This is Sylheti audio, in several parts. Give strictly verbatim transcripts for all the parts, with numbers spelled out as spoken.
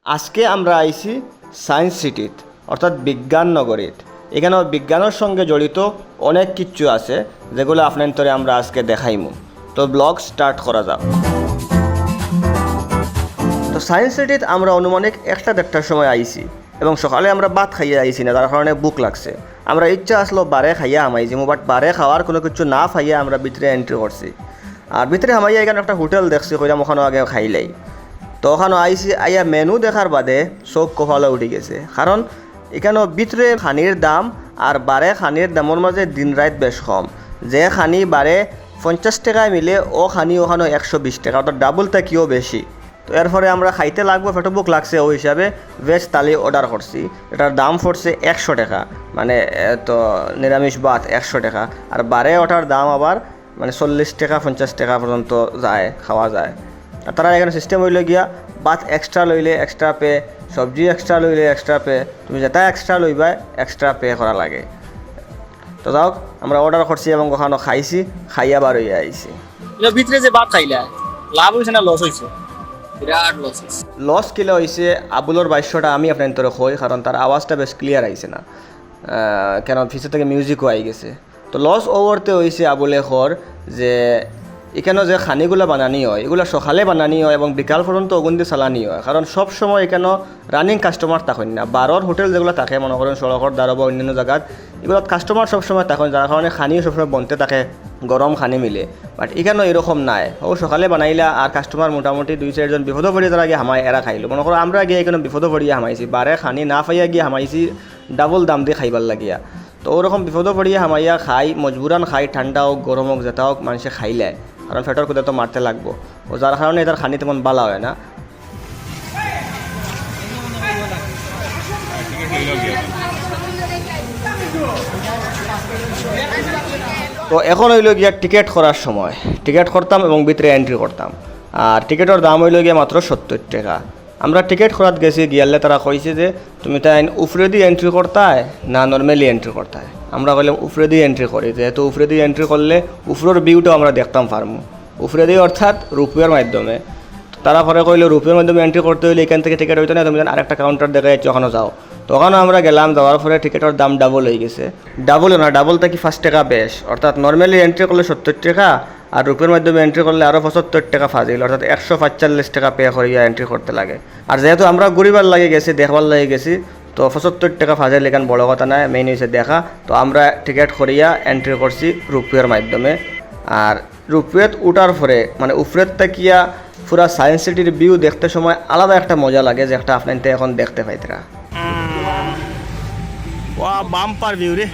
আজকে আমরা আইছি সায়েন্স সিটিত, অর্থাৎ বিজ্ঞান নগরীত। এখানেও বিজ্ঞানের সঙ্গে জড়িত অনেক কিছু আছে, যেগুলো আপনাইন্তরে আমরা আজকে দেখাইমু। তো ব্লগ স্টার্ট করা যাক। তো সায়েন্স সিটিত আমরা আনুমানিক একটা দেড়টার সময় আইছি, এবং সকালে আমরা ভাত খাইয়া আইছি না, যার কারণে ভুক লাগছে। আমরা ইচ্ছা আসলো বারে খাইয়া হামাই যিমু, বাট বারে খাওয়ার কোনো কিছু না পাইয়া আমরা ভিতরে এন্ট্রি করছি। আর ভিতরে হামাইয়া এখানে একটা হোটেল দেখছি, কইলাম ওখানে আগে খাইলাই। তো ওখানে আইছি, আইয়া মেনু দেখার বাদে চোখ কপালো উঠি গেছে, কারণ এখানেও ভিতরে খানির দাম আর বারে খানির দামর মাঝে দিন রাইত বেশ কম। যে খানি বারে পঞ্চাশ টেকায় মিলে, ও খানি ওখানে একশো বিশ টেকা, অর্থাৎ ডাবল থাকিও বেশি। তো এরপরে আমরা খাইতে লাগবো, পেটো ভুক লাগছে, ওই হিসাবে ভেজ থালি অর্ডার করছি। এটার দাম পড়ছে একশো টেকা, মানে, এ, তো নিরামিষ ভাত একশো টেকা, আর বারে ওটার দাম আবার, মানে, চল্লিশ টেকা, পঞ্চাশ টেকা পর্যন্ত যায়, খাওয়া যায়। আর তারা এখানে সিস্টেম হইল গিয়া, ভাত এক্সট্রা লইলে এক্সট্রা পে, সবজি এক্সট্রা লইলে এক্সট্রা পে, তুমি যেটা এক্সট্রা লইবায় এক্সট্রা পে করা লাগে। তো যাও, আমরা অর্ডার করছি এবং ওখানে খাইছি, খাইয়া বার হইয়া আইছি। এটা ভিতরে যে ভাত খাইলা, লাভ হইছে না লস হইছে? বিরাট লস হইছে। লস কিলা হইছে, আবুলর ভাষ্যটা আমি আপনাইন্তরে কই, কারণ তার আওয়াজটা বেশ ক্লিয়ার আইছে না। আহ, কেন পিছে থেকে মিউজিকও আই গেছে। তো লস ওভারতে হইছে আবুলে কর যে এখানে যে খানিগুলা বানানি হয়, এগুলা সকালে বানানি হয় এবং বিকাল পর্যন্ত অগুন দি চালানি হয়, কারণ সব সময় এখানে রানিং কাস্টমার থাকইন না। বারর হোটেল যেগুলা থাকে, মনে করেন সড়কর দ্বারো বা অন্যান্য জাগাত, এগুলাত কাস্টমার সবসময় থাকইন, যার কারণে খানিও সবসময় বনতে থাকে, গরম খানি মিলে। বাট এখানে এরকম নাই। ও সকালে বানাইলা আর কাস্টমার মোটামুটি দুই চারজন বিপদো পড়িয়া যারা গিয়া হামায়, এরা খাইলো। মনে করো আমরা গিয়া এখানে বিপদো পড়িয়া হামাইছি, বারে খানি না পাইয়া গিয়া হামাইছি ডাবল দাম দি খাইবার লাগিয়া। তো ওরকম বিপদো পড়িয়া হামাইয়া খাই, মজবুরান খাই, ঠান্ডা হোক, গরম হোক, যেটা হোক, মানষে খাইলে, কারণ পেটর ক্ষুধা তো মারতে লাগবো। ও যার কারণে এটার খানি তেমন বালা হয় না। তো এখন হইল গিয়া টিকিট করার সময়। টিকিট করতাম এবং ভিতরে এন্ট্রি করতাম। আর টিকিটর দাম হইল গিয়া মাত্র সত্তর টেকা। আমরা টিকিট করাত গেছি, গিয়ালে তারা কইছে যে, "তুমি তাইন উপরেদি এন্ট্রি করতায় না নরমালি এন্ট্রি করতায়?" আমরা কইলাম, "উপরেদি এন্ট্রি করি, যেহেতু উপরেদি এন্ট্রি করলে উপরর ভিউটাও আমরা দেখতাম পারমু।" উপরেদি অর্থাৎ রোপওয়ের মাধ্যমে। তারা পরে কইলো, "রোপওয়ের মাধ্যমে এন্ট্রি করতে হইলে এখান থেকে টিকিট হইতো না, তুমি তাইন আরেকটা কাউন্টার দেখা যাচ্ছে, ওখানে যাও।" তো ওখানে আমরা গেলাম, যাওয়ার পরে টিকিটর দাম ডাবল হয়ে গেছে। ডাবল না, ডাবল থাকি পাঁচ টেকা বেশ, অর্থাৎ নরমালি এন্ট্রি করলে সত্তর টেকা, আর রোপওয়ের মাধ্যমে এন্ট্রি করলে আরও পঁচাত্তর টেকা ফাজিল, অর্থাৎ একশো পাঁচচল্লিশ টেকা পে করিয়া এন্ট্রি করতে লাগে। আর যেহেতু আমরা ঘুরিবার লাগি গেছি, দেখবার লাগি গেছি, তো পঁচাত্তর টেকা ফাজিল এখান বড় কথা নায়, মেইন হইছে দেখা। তো আমরা টিকিট করিয়া এন্ট্রি করছি রোপওয়ের মাধ্যমে। আর রোপওয়েত উঠার পরে, মানে, উপরের তাকিয়া পুরা সায়েন্স সিটির ভিউ দেখতে সময় আলাদা একটা মজা লাগে, যে একটা আপনাইনতে এখন দেখতে পাইতরা। ওয়া, বাম্পার ভিউ রে।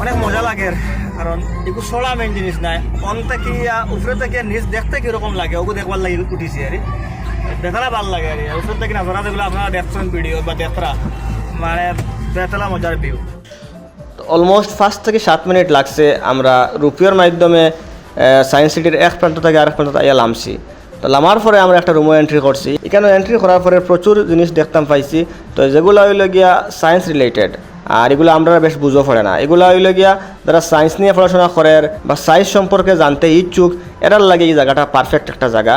অনেক মজা লাগের, কারণ একটু চড়া মেইন জিনিস নায়। অন থাকি, আহ, উপরে থাকি নিচ দেখতে কিরকম লাগে, ওগু দেখবার লাগি উঠিছি আর কি। বেতালা ভালা লাগে আর কি। উপরে থাকি নাজারা যেগুলা আপনারা দেখছেন ভিডিও বা দেখরা, মানে, বেতালা মজার ভিউ। তো অলমোস্ট পাঁচ থেকে সাত মিনিট লাগছে আমরা রোপওয়ের মাধ্যমে, আহ, সায়েন্স সিটির এক প্রান্ত থেকে আরেক প্রান্ত আইয়া লামছি। তো লামার পরে আমরা একটা রুমো এন্ট্রি করছি। এখানে এন্ট্রি করার পরে প্রচুর জিনিস দেখতাম পাইছি, তো যেগুলা হইল গিয়া সায়েন্স রিলেটেড, আর এগুলা আমরা বেশ বুঝো পড়ে না। এগুলা হইল গিয়া যারা সায়েন্স নিয়ে পড়াশোনা করের বা সায়েন্স সম্পর্কে জানতে ইচ্ছুক, এরার লাগি এই জাগাটা পারফেক্ট একটা জাগা।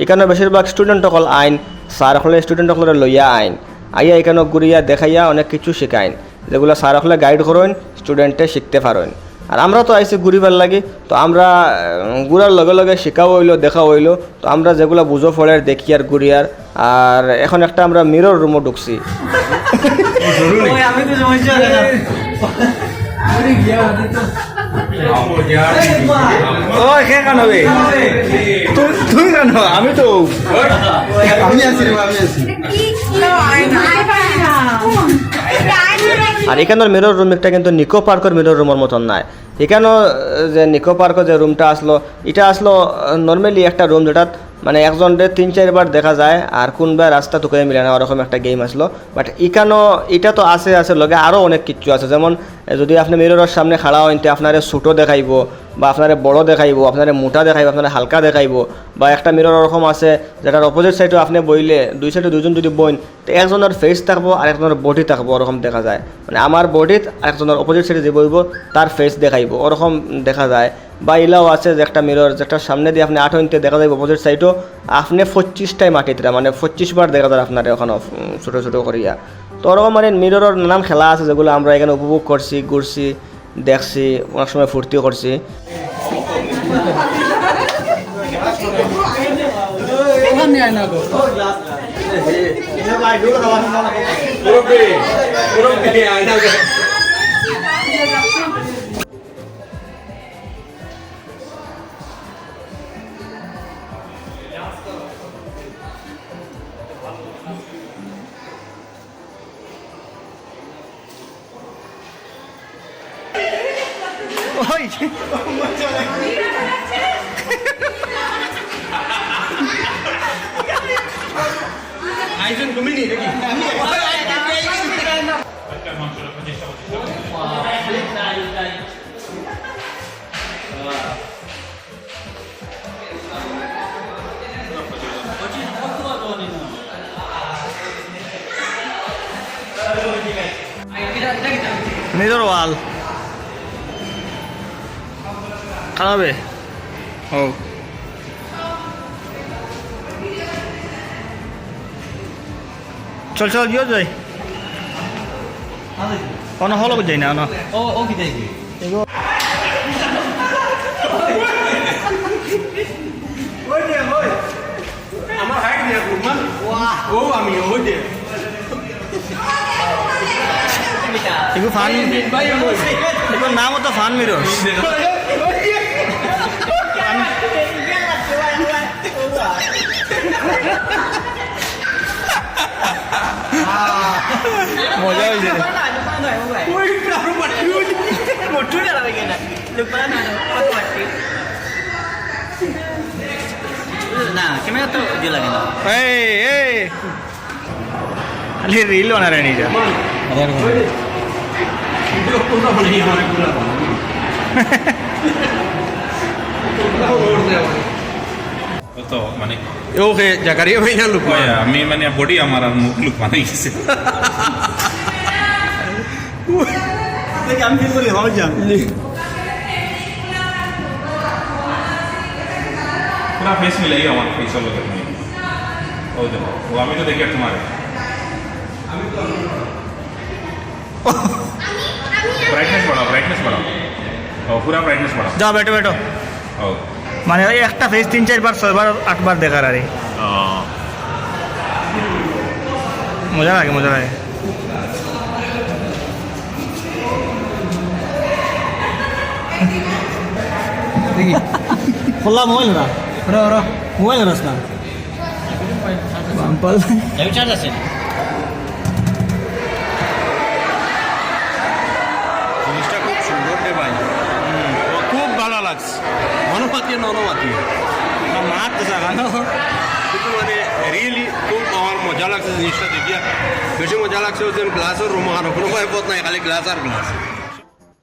এখানে বেশিরভাগ স্টুডেন্ট অকল আইন, স্যার অকলে স্টুডেন্ট অকলরে লইয়া আইন, আইয়া এখানে ঘুরিয়া দেখাইয়া অনেক কিছু শিখাইন, যেগুলা স্যার অকলে গাইড করইন, স্টুডেন্টে শিখতে পারইন। আর আমরা তো আইছি ঘুরিবার লাগি, তো আমরা, উম, ঘুরার লগে লগে শিখাও হইলো, দেখাও হইলো, তো আমরা যেগুলা বুঝো পড়ের দেখি আর ঘুরি আর। আর এখন একটা আমরা মিরর রুমো ঢুকছি। ওই, আমি তো সমস্যা হবে না। আরে গিয়া, আমি তো ওই, কে কানো বে? তুই, তুই কানো? আমি তো, আমি আছি রে, আমি আছি। আর ইকানোর মিরর রুম একটা কিন্তু নিকো পার্কর মিরর রুমর মতন নায়। ইকানো, আহ, যে নিকো পার্কর যে রুমটা আছলো, ইটা আছলো, আহ, normally একটা রুম যেটাত মানে একজনরে তিন চাইরবার দেখা যায়, আর কুনবায় রাস্তা তুকাইয়া মিলে না, ওরকম একটা game আছলো। But ইকানো ইটা তো আছে, আছে লগে আরও অনেক কিচ্ছু আছে, যেমন এ, যদি আপনে মিররর সামনে খাড়া অইন, তে আপনারে ছোটো দেখাইবো, বা আপনারে বড় দেখাইবো, আপনারে মোটা দেখাইবো, আপনারে হালকা দেখাইবো, বা একটা মিরর ওরকম আছে যেটার opposite sideও আপনে বইলে, দুই sideও দুইজন যদি বইন, তে একজনর face থাকবো আর একজনর body থাকবো, ওরকম দেখা যায়। মানে আমার bodyত আর একজনর opposite sideএ যে বইবো, তার face দেখাইবো, ওরকম দেখা যায়। বা ইলাও আছে যে একটা মিরর, যেটার সামনেদি আপনে আটইন, তে দেখা যাইবো opposite sideও আপনে পঁচিশটায় মাটিতরা, মানে পঁচিশ বার দেখা যায় আপনারে ওখানো, উম, ছোটো ছোটো করিয়া। তো ওরকম মানে মিররর নানান খেলা আছে, যেগুলা আমরা ইকানো উপভোগ করছি, ঘুরছি, দেখছি, অনেক সময় ফুর্তিও করছি। ওই। আইজন তুমি নি নাকি? মিরর ওয়াল। খারাপে। ও। চল, চল, গিয়ে যাই। অন হলক যাই না, অন। ও, ও কি যাই? এগো। আমার height দিয়া, ও আমি, ওই যে। এগো ফান, ভাই, ওই। এগোর নাম তো ফান মিরর। মজা অইছে। না, camera তো ইয়ে লাগে না। এই, এই। খালি reel বানারে নিজে। তো মানে ওকে, জাকারিয়া ভাই না লুকমান? ওই, আমি মানে body আমার আর মুখ লুকমান অই গেছে। আমি feel করি, ভালো জান। পুরা face মিলাই আমার face অর লগে তুমি। ও দেখো, ও আমি তো দেখি আর তোমার। Brightness বাড়াও, brightness বাড়াও। ও, পুরা brightness বাড়াও। যাও, বেটো, বেটো। ও। মানে ওই একটা face তিন, চাইরবার, ছয়বার, আটবার দেখার আরে। ও। মজা লাগে, মজা লাগে। দেখি। খোলা মোবাইল ওরা। ওরা, ওরা। মোবাইল ওরা না। বাম্পাল। এই চার্জ আছে। জিনিসটা খুব সুন্দর রে ভাই। হুম, খুব ভালো লাগছে। মনোমাতি, ননমাতি। না, মাত তো জাগা না। কিন্তু মানে really খুব আমার মজা লাগছে জিনিসটা দেখিয়া। বেশি মজা লাগছে ওই যে glass-র room, আর কোনো ভয় পথ নাই, খালি glass আর glass।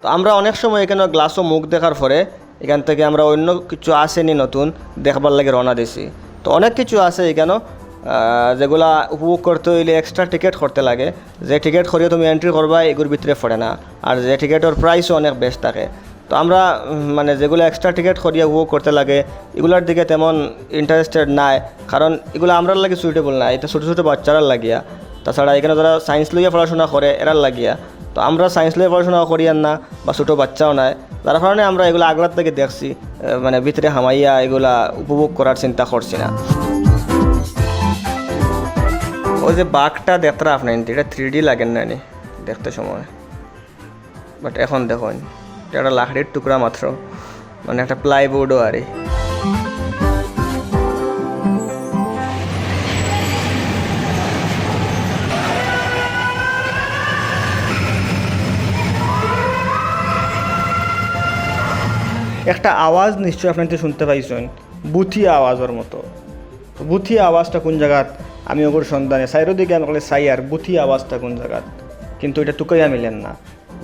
তো আমরা অনেক সময় ইকানো glass-ও মুখ দেখার পরে ইকান থাকি আমরা অইন্য কিছু আছে নি নতুন দেখবার লাগি রওনা দিছি। তো অনেক কিছু আছে ইকানো, আহ, যেগুলা উপভোগ করতে অইলে extra ticket করতে লাগে। যে ticket করিয়া তুমি entry করবায়, ইগুর ভিতরে পড়ে না। আর যে ticket-অর price-ও অনেক বেশ থাকে। তো আমরা, উম, মানে, যেগুলা extra ticket করিয়া উপভোগ করতে লাগে, ইগুলার দিকে তেমন interested নায়, কারণ ইগুলা আমরার লাগি suitable নায়, ইটা ছোটো ছোটো বাচ্চারার লাগিয়া। তাছাড়া ইকানো যারা science লইয়া পড়াশোনা করে, এরার লাগিয়া। তো আমরা science লইয়া পড়াশোনা করিয়ার না, বা ছোটো বাচ্চাও নায়, যার কারণে আমরা ইগুলা আগলার থাকি দেখছি, আহ, মানে, ভিতরে হামাইয়া ইগুলা উপভোগ করার চিন্তা করছি না। ওই যে বাঘটা দেখরা আপনে, ইটা three D লাগের না নি দেখতে সময়? But এখন দেখইন, একটা লাকড়ির টুকরা মাত্র, মানে একটা প্লাইবোর্ডও আরে। একটা আওয়াজ নিশ্চয় আপনারা শুনতে পাইছেন, ভুতিয়া আওয়াজর মতো। ভুতিয়া আওয়াজটা কোন জাগাত? আমি ওগুর সন্ধানে চাইরোদিকে আমি খালি চাই আর ভুতিয়া আওয়াজটা কোন জাগাত, কিন্তু ইটা তুকাইয়া মিলের না।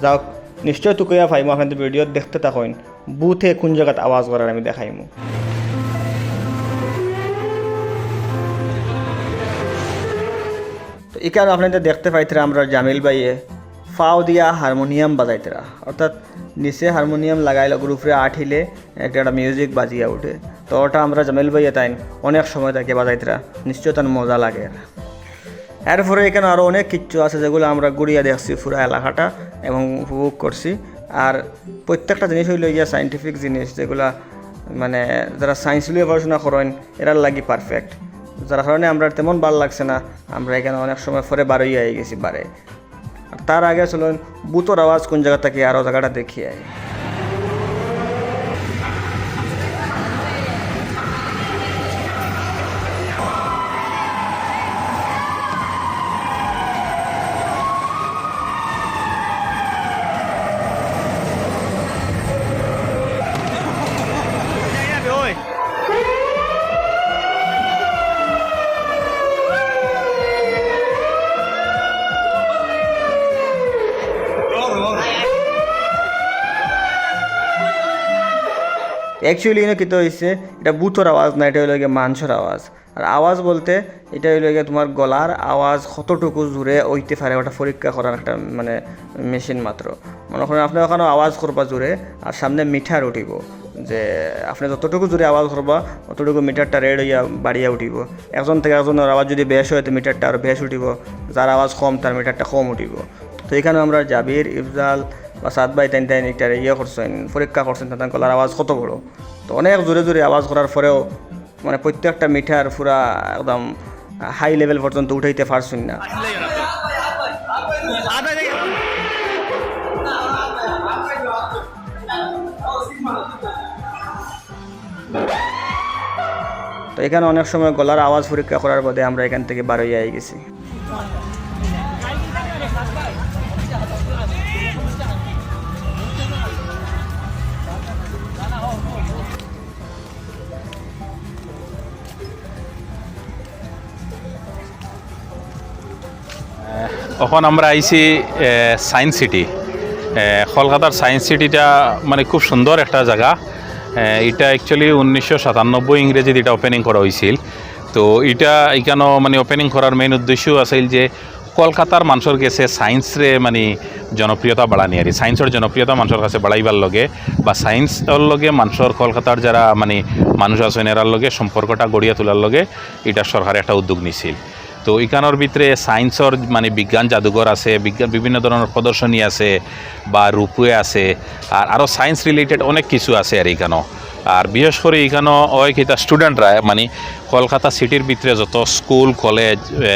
যাউক, নিশ্চয় তুকাইয়া পাইমু, আপনারা ভিডিও দেখতে থাকইন। ভুতে কোন জাগাত আওয়াজ করার আমি দেখাইমু। তো ইখানো আপনারা দেখতে পাইতরা আমরার জামিল ভাইয়ে ফাও দিয়া হারমোনিয়াম বাজাইতরা, অর্থাৎ নিচে হারমোনিয়াম লাগাইল, ওগুর উপরে আটিলে একটা, একটা মিউজিক বাজিয়া উঠে। তো ওটা আমরার জামিল ভাইয়ে তাইন অনেক সময় থাকি বাজাইতরা, নিশ্চয় তান মজা লাগের। এরপরে ইখানো আরও অনেক কিছু আছে যেগুলা আমরা ঘুরিয়া দেখছি পুরা এলাকাটা এবং উপভোগ করছি। আর প্রত্যেকটা জিনিস অইলো গিয়া সায়েন্টিফিক জিনিস, যেগুলা মানে যারা সায়েন্স লইয়া পড়াশোনা করইন এরার লাগি পারফেক্ট, যার কারণে আমরার তেমন ভালা লাগছে না, আমরা ইখানো অনেক সময় পরে বারইয়া আই গেছি বারে। আর তার আগে চলইন ভুতর আওয়াজ কোন জাগা থাকি আরও জাগাটা দেখি আই। Actually, ইনো কিতা অইছে, ইটা ভুতর আওয়াজ না, ইটা অইলো গিয়া মানষর আওয়াজ। আর আওয়াজ বলতে ইটা অইলো গিয়া তুমার গলার আওয়াজ কতটুকু জোরে অইতে পারে, ওটা পরীক্ষা করার একটা মানে মেশিন মাত্র। মনে করইন আপনে ওখানো আওয়াজ করবা জোরে, আর সামনে মিটার উঠিবো, যে আপনে যতটুকু জোরে আওয়াজ করবা, অতটুকু মিটারটা রেড অইয়া বাড়িয়া উঠিবো। একজন থাকি একজনর আওয়াজ যুদি বেশ অয়, তো মিটারটা আরও বেশ উঠিবো, যার আওয়াজ কম, তার মিটারটা কম উঠিবো। তো ইখানো আমরার জাবির, ইফজাল বা সাদ ভাই তাইন তাইন ইটারে ইয়ে করছইন, পরীক্ষা করছইন, তান গলার আওয়াজ কত বড়। তো অনেক জোরে জোরে আওয়াজ করার পরেও মানে প্রত্যেকটা মিটার পুরা একদম হাই লেভেল পর্যন্ত উঠাইতে পারছইন না। তো ইখানো অনেক সময় গলার আওয়াজ পরীক্ষা করার বাদে আমরা ইখান থাকি বারইয়া আই গেছি। অখন আমরা আইছি, এ, সায়েন্স সিটি। এ, কলকাতার সায়েন্স সিটিটা মানে খুব সুন্দর একটা জাগা। এ, ইটা actually উনিশশো সাতানব্বই ইংরেজিত ইটা opening করা অইছিল। তো ইটা ইখানো মানে opening করার main উদ্দেশ্য আছিল যে কলকাতার মানষর গেছে সায়েন্সরে মানে জনপ্রিয়তা বাড়ানি আর কি। সায়েন্সর জনপ্রিয়তা মানষর কাছে বাড়াইবার লগে বা সায়েন্সর লগে মানষর, কলকাতার যারা মানে মানুষ আছইন এরার লগে সম্পর্কটা গড়িয়া তোলার লগে ইটা সরকারে একটা উদ্যোগ নিছিল। তো ইখানোর ভিতরে সায়েন্সর মানে বিজ্ঞান জাদুঘর আছে, বিজ্ঞান, বিভিন্ন ধরনের প্রদর্শনী আছে বা রোপওয়ে আছে, আর আরও সায়েন্স রিলেটেড অনেক কিছু আছে আর ইখানো। আর বিশেষ করি ইখানো অয় কিতা স্টুডেন্টরা মানে কলকাতা সিটির ভিতরে যত স্কুল, কলেজ, এ,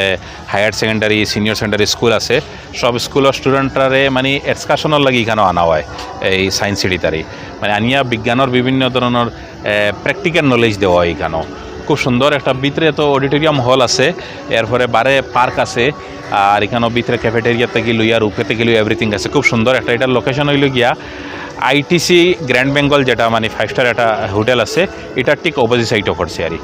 higher secondary, senior secondary school আছে, সব স্কুলর স্টুডেন্টরারে মানে এক্সকারশনর লাগি ইখানো আনা অয় এই সায়েন্স সিটিতারি। মানে আনিয়া বিজ্ঞানর বিভিন্ন ধরনের, এ, প্র্যাকটিক্যাল নলেজ দেওয়া অয় ইখানো। খুব সুন্দর একটা, ভিতরে তো অডিটোরিয়াম হল আছে, এরপরে বারে পার্ক আছে, আর ইখানো ভিতরে ক্যাফেটেরিয়া থাকি লইয়া রোপওয়ে থাকি লইয়া everything আছে। খুব সুন্দর একটা, ইটার লোকেশন অইলো গিয়া আইটিসি গ্র্যান্ড বেঙ্গল, যেটা মানে ফাইভ স্টার একটা হোটেল আছে, ইটার ঠিক অপোজিট সাইডও পড়ছে আর কি।